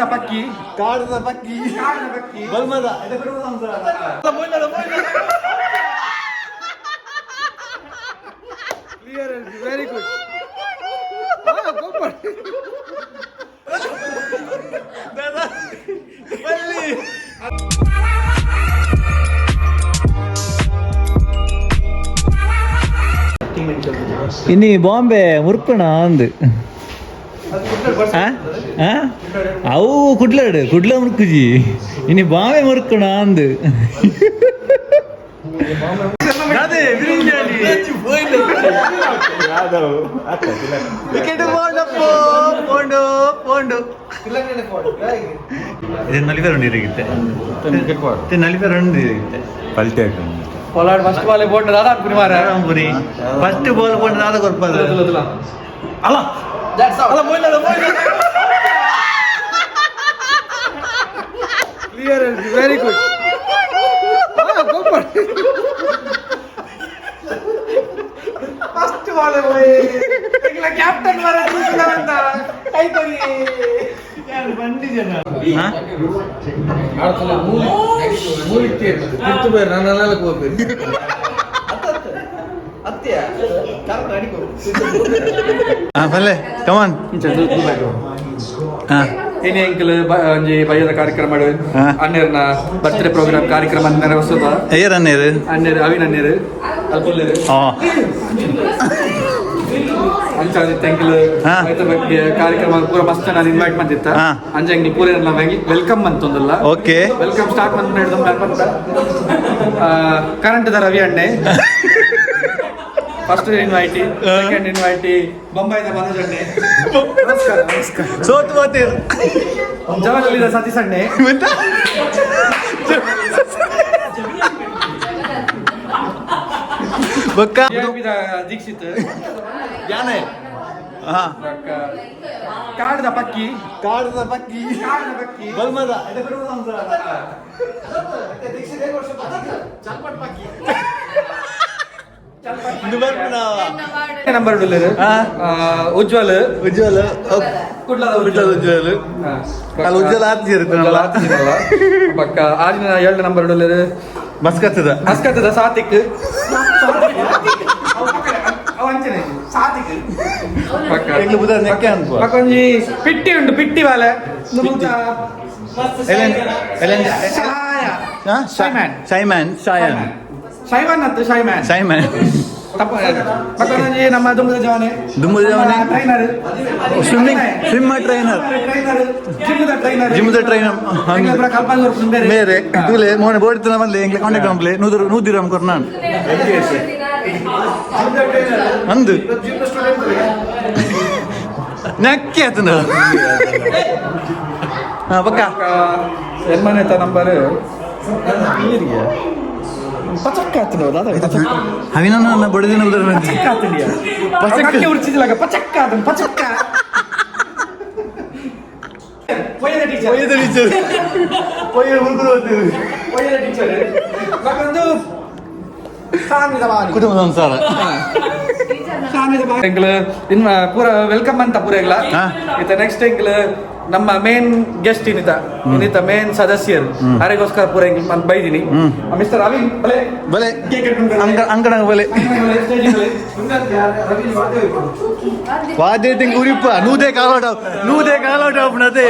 ಕಾಡದ ಪಕ್ಕಿ. ಕಾಡದ ಪಕ್ಕಿ. ಕಾಡದ ಪಕ್ಕಿ. ಬಲ್ಮದ. Clear, very good. ಇನಿ Bombay ಮುರ್ಕಣ ಅಂದು. ಆ? ಅವು ಕುಡ್ಲಾಡು ಕುಡ್ಲ ಮುರ್ಕುಜಿ, ಇನಿ ಬಾಂಬೆ ಮುರ್ಕಣ ಅಂದು. ಅದೇ ಬಿರಿಂಜಾಲಿ ವಿಕೆಟ್ ಪೋಂಡಪ್ಪೋ, ಪೋಂಡು ಪೋಂಡು. ಇದು ನಲಿಫೇರ್ ಉಂಡಿರುತ್ತೆ, ನಲಿಫೇರ್ ಉಂಡಿರುತ್ತೆ. ಪಲ್ಟಿ. ಪೊಲಾಡ್ ಫಸ್ಟ್ ಬಾಲ್ ಬೋಟ್ ದಾದಾ ಅನ್ಕುನಿ ಮಾರ. ಪುರಿ ಫಸ್ಟ್ ಬಾಲ್ ಪೋಂಡು ದಾದ ಕೊರ್ಪದ ಅಲ್ಲ ಅಲ್ಲ ಮೋಯ್ಲಲ್ಲ ಮೋಯ್ಲ. Clear, very good. First ball ಹೋಯ್ ಕ್ಯಾಪ್ಟನ್ ಮಾರ ಅಂತ ಕೈ ಕೊರಿ. ಹಾ? ಹಾ ಪಲ್ಲೆ, ಕಮಾನ್. ಹಾ. ಇನಿ ಎಂಕಲ್ ಒಂಜಿ ಬಯ್ಯದ ಕಾರ್ಯಕ್ರಮ. ಅಣ್ಣೆರ್ನ ಬರ್ತ್ಡೇ ಪ್ರೋಗ್ರಾಮ್ ಕಾರ್ಯಕ್ರಮ ನೆರವೇರಿಸೋದ. ಏರ್ ಅನ್ನೇರು? ಅಣ್ಣೆರ್ ಅವಿನ್ ಅಣ್ಣೆರ್ ಅಲ್ಪೊಲ್ಲೆರ್. ಅಂಚ ಎಂಕಲ್ ಐತ ಬಗ್ಗೆ ಕಾರ್ಯಕ್ರಮ ಪೂರ ಮಸ್ತ್ ನಾನು ಇನ್ವೈಟ್ ಮಂತಿತ್ತ. ಅಂಚ ಎಂಕಲ್ ಪೂರ welcome ಅಂತೊಂದಲ್ಲ. Welcome start ಮಂತ್ ಹಿಡ್ದು ಬಂತ ಕರೆಂಟ್ the Ravi ಅಣ್ಣೆ ಫಸ್ಟ್ ಇನ್ವೈಟಿ, ಸೆಕೆಂಡ್ ಇನ್ವೈಟಿ ಬೊಂಬೈದ ಮನೋಜ್ ಅಣ್ಣೆ, ನಮಸ್ಕಾರ ನಮಸ್ಕಾರ. ಸೋತು ಹೋತೇರು. ಜವನಲ್ಲಿದ ಸತೀಶ್ ಅಣ್ಣೆ. ಎಂತ? ಬೊಕ್ಕ? VIP the Dixit. ಯಾನೆ. ಹಾ. ಬೊಕ್ಕ ಕಾಡದ ಪಕ್ಕಿ. ಕಾಡದ ಪಕ್ಕಿ. ಕಾಡದ ಪಕ್ಕಿ. ಬಲ್ಮದ. ನಂಬರ್ ಉಜ್ವಲ್. ಉಜ್ವಲ್. ಕುಡ್ಲದ. ಉಜ್ವಲ್ ಉಜ್ವಲ್ ಅಲ್ಲ, ಉಜ್ವಲ್ ಆತ್ಜೆರ್. ಉಜ್ವಲ್ ಆತಿಜಿರಲ್ಲ. ಬೊಕ್ಕ ಆಜಿನ ಏಳು ನಂಬರ್ ಉಲ್ಲೆರ್. ಮಸ್ಕತ್ತದ. ಮಸ್ಕತ್ತದ ಸಾತಿಕ್. ಅವ ಅಂಚನೆ ಸಾತಿಕ್. ಬೊಕ್ಕ ಎಂಗ್ಲು ಬುಧಾರ ನೆಕ್ಕೆ ಅನ್ಪುವ. ಬೊಕ್ಕ ಒಂಜಿ ಪಿಟ್ಟಿ ಉಂಟು, ಪಿಟ್ಟಿ ಬಾಲೆ. Ellen Ellen. ಶಾಯ. ಶೈಮ್ಯಾನ್. ಶೈಮ್ಯಾನ್, ಶಾಯನ್. ಶೈವನ್ ಅತ್ತು ಶೈಮ್ಯಾನ್. ಶೈಮ್ಯಾನ್. ತಪ್ಪ. ಬೊಕ್ಕ ಒಂಜಿ ನಮ್ಮ ದುಂಬುದ ಜವಾನೆ. ದುಂಬುದ ಜವಾನೆ. Trainer. Swimming swim trainer. Trainer, ಜಿಮ್ದ trainer. ಜಿಮ್ದ trainer. ಎಂಗ್ಲ ಕಲ್ಪನೆ ಬೇರೆ. ಬೇರೆ ತೂಲೆ ಮೋನೆ ಬೋಡಿತನ ಬಂದ್ಲೆ, ಎಂಗ್ಲೆ ಕಾಂಟ್ಯಾಕ್ಟ್ ಮನ್ಪುಲೆ. ನೂದು ನೂದಿರಮ್ ಕೊರ್ ನಾನು ಅಂದು ನಕ್ಕಿ ಆತನ. ಹಾ ಪಕ್ಕ. ಎನ್ಮನೆತ ನಂಬರ್ ಪಚಕ್ಕ ಆತನ. ಹವಿನ ನನ್ನ ಬಡದಿನ ಉದರ. ಪಚಕ್ಕ ಆತನಿಯ. ಪಚಕ್ಕ. ಪಚಕ್ಕ ಉರ್ಚಿದಿಲ್ಲ, ಪಚಕ್ಕ ಆತನ ಪಚಕ್ಕ. ಒಯ್ಯದ ಟೀಚರ್. ಒಯ್ಯದ ಟೀಚರ್, ಒಯ್ಯ ಹುಡುಗರು ಬರ್ತೀವಿ. ಒಯ್ಯದ ಟೀಚರ್ ಮತ್ತೊಂದು ಸಾಮಿದ ಬಾರಿ. ಕುಟುಂಬ ಸಂಸಾರ. ಸಾಮಿದ ಬಾರಿ. ಎಂಗ್ಲ ಇನ್ ಪೂರ welcome ಅಂತ ಪೂರ ಎಂಗ್ಲ. ಇತ್ತ ನೆಕ್ಸ್ಟ್ ಎಂಗ್ಲ ನಮ್ಮ ಮೇನ್ ಗೆಸ್ಟ್ ಇನ್ನಿತ ಇನ್ನಿತ ಮೇನ್ ಸದಸ್ಯರು ಅರೆಗೋಸ್ಕರ ಪೂರ ಎಂಗ್ಲ ನಾನು ಬೈದಿನಿ. ಮಿಸ್ಟರ್ ರವಿ ಬಲೆ. ಬಲೆ. ಕೇಕ್ ಕಟ್ಕೊಂಡು. ಅಂಕ ಅಂಕಣ ಬಲೆ. ವಾದ್ಯ ತಿಂಗ್ ಉರಿಪ್ಪ ನೂದೆ ಕಾಲೋಟ, ನೂದೆ ಕಾಲೋಟ ಅಪ್ಪನತೆ.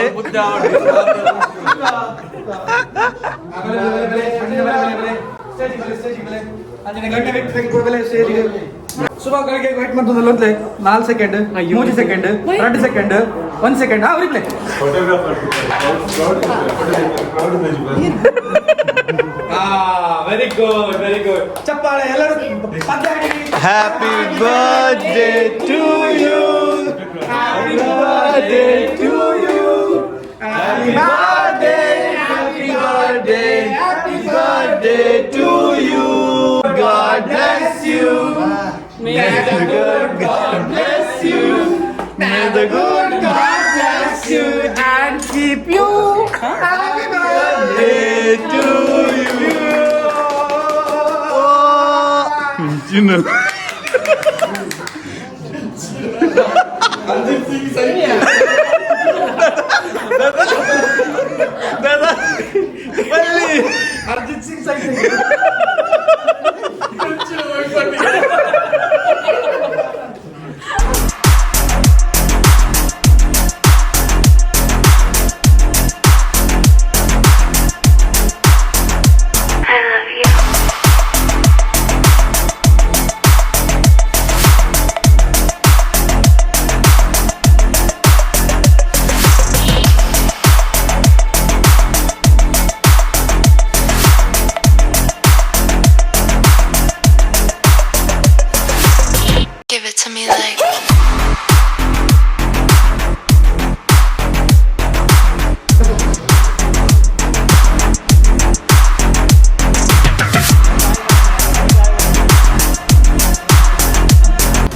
ಸುಮಾರು ವೇಟ್ ಮಾಡ್ತದಲ್ಲ, 4 ಸೆಕೆಂಡ್, 3 ಸೆಕೆಂಡ್, 2 ಸೆಕೆಂಡ್, 1 ಸೆಕೆಂಡ್. ಹಾ ಅವ್ರಿಗ್ಲೆ. Very good, very good. ಚಪ್ಪಾಳೆ ಎಲ್ಲರೂ ಪದ್ಯ ಹಾಡಿ. Happy birthday to you, happy birthday to you, happy birthday, happy birthday, happy birthday to you. God bless you. May the good God bless you. May the good God bless you and keep you. Happy birthday to you. Oh, you know.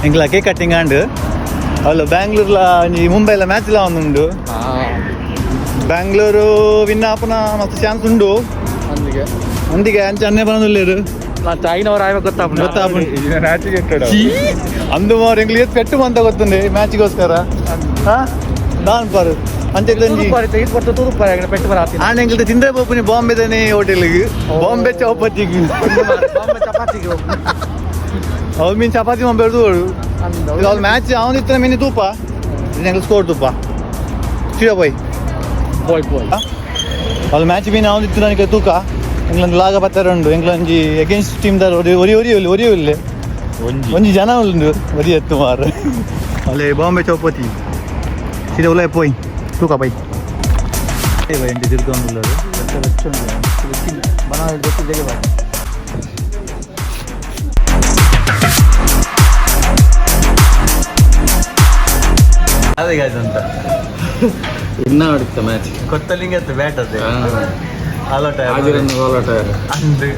ಎಂಕ್ಲ cake cutting ಆಂಡ್ ಅಲ್ಲ ಬ್ಯಾಂಗ್ಳೂರ್ಲ ಒಂಜಿ ಮುಂಬೈಲ ಮ್ಯಾಚ್ಲ ಉಂಡು. Bangalore win ಆಪುನ ಮಸ್ತ್ chance ಉಂಡು. ಅಂದಿಗೆ. ಅಂದಿಗೆ ಅಂಚ ಅನ್ನೆ ಬರೋದಿಲ್ಲೇರು. ನಾನು ತಾಯಿನವ್ರು ಆಯ್ವಾಗ ಗೊತ್ತಾಪುಂಡು. ಗೊತ್ತಾಪುಂಡು. ಅಂದು ಮಾರು ಎಂಕ್ಲು ಏತ್ ಪೆಟ್ಟು ಅಂತ ಗೊತ್ತುಂಡೆ ಮ್ಯಾಚ್ಗೋಸ್ಕರ. ಹಾ ದಾನ್ ಪಾರು ಅಂಚೆ ಒಂಜಿ ತೆಗೆದು ಕೊಡ್ತು ತೂದು ಪೆಟ್ಟು ಬರ ಆತಿನ. ಆಂಡ ಎಂಕ್ಲು ತಿಂದ್ರೆ ಪೋಪುನಿ ಬಾಂಬೆದನೆ ಹೋಟೆಲ್ಗೆ, ಬಾಂಬೆ ಚೌಪತಿಗೆ. ಬಾಂಬೆ ಚಪಾತಿಗೆ. ಅವು ಮೀನ್ ಚಪಾತಿ ಮಂಬೆರ್ದು. ಅವ್ಳು ಮ್ಯಾಚ್ ಅವನಿತ್ತ ಮೀನಿ ತೂಪ ಎಂಕ್ಲು ಸ್ಕೋರ್ ತೂಪ ಸೀದಾ ಪೋಯ್. Bye bye. ಅವ್ಳು ಮ್ಯಾಚ್ ಮೀನ್ ಅವನಿತ್ತು ನನಗೆ ತೂಕ ಎಂಕ್ಲೊಂದು ಲಾಗ ಪತ್ತರ ಉಂಡು. ಎಂಕ್ಲೊಂಜಿ ಅಗೇನ್ಸ್ಟ್ ಟೀಮ್ ದಾರ ಒರಿ ಒರಿ ಒರಿ ಒರಿ ಒರಿ ಒಂಜಿ ಜನ ಉಂಡು ಒರಿ ಎತ್ತು ಮಾರ. ಅಲ್ಲೇ ಬಾಂಬೆ ಚೌಪತಿ ಸೀದಾ ಉಲ್ಲ ಪೋಯ್ ತೂಕ ಪೈ ಎಂಟು ತಿರ್ಗೊಂಡು. ಅದೇ ಅಂತ. ಇನ್ನ ಹೊಡಿತ ಮ್ಯಾಚ್. ಕೊತ್ತಲಿಂಗ ಬ್ಯಾಟ್ ಅದೇ ಆಲೋಟ. ಗೋಲಾಟ. ಅಂದು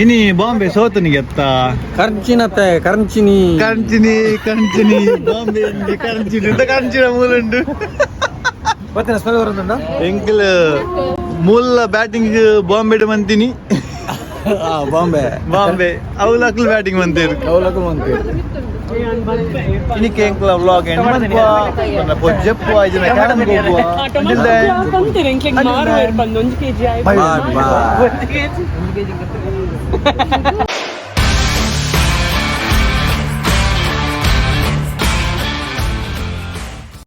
ಇನಿ ಬಾಂಬೆ ಸೋತನಿಗೆ ಎತ್ತ. ಖರ್ಚಿನತ್ತೆ ಖರ್ಚಿನಿ. ಕಂಚಿನಿ ಕಂಚಿನಿ ಬಾಂಬೆ ಕಂಚಿನಿ ಇಂತ ಕಂಚಿನ ಮೂಲುಂಡು. ಮತ್ತೆ ಸ್ಮೆಲ್ ಬರುತ್ತುಂಡ. ಎಂಕಲ್ ಮೂಲ ಬ್ಯಾಟಿಂಗ್ ಬಾಂಬೆ ಮಂತಿನಿ. ಬಾಂಬೆ. ಬಾಂಬೆ ಅವುಲಕ್ಲು ಬ್ಯಾಟಿಂಗ್ ಮಂತೇರು. ಅವಲಕ್ಕೂ ಮಂತಿ. ಇನಿಕೆ ಎಂಕಲ ವ್ಲಾಗ್ ಎಂಡ್ ಮನ್ಪುವ ಪೊಜ್ಜೆಪ್ಪು ಐಜನ ಕ್ಯಾರಂ ಗೊಬ್ಬುವ. Until then, ಮಾರುವೆರ್ ಬಂದು 1 ಕೆಜಿ ಆಯ್ತು. Bye. ಬಾಯ್. 1 ಕೆಜಿ.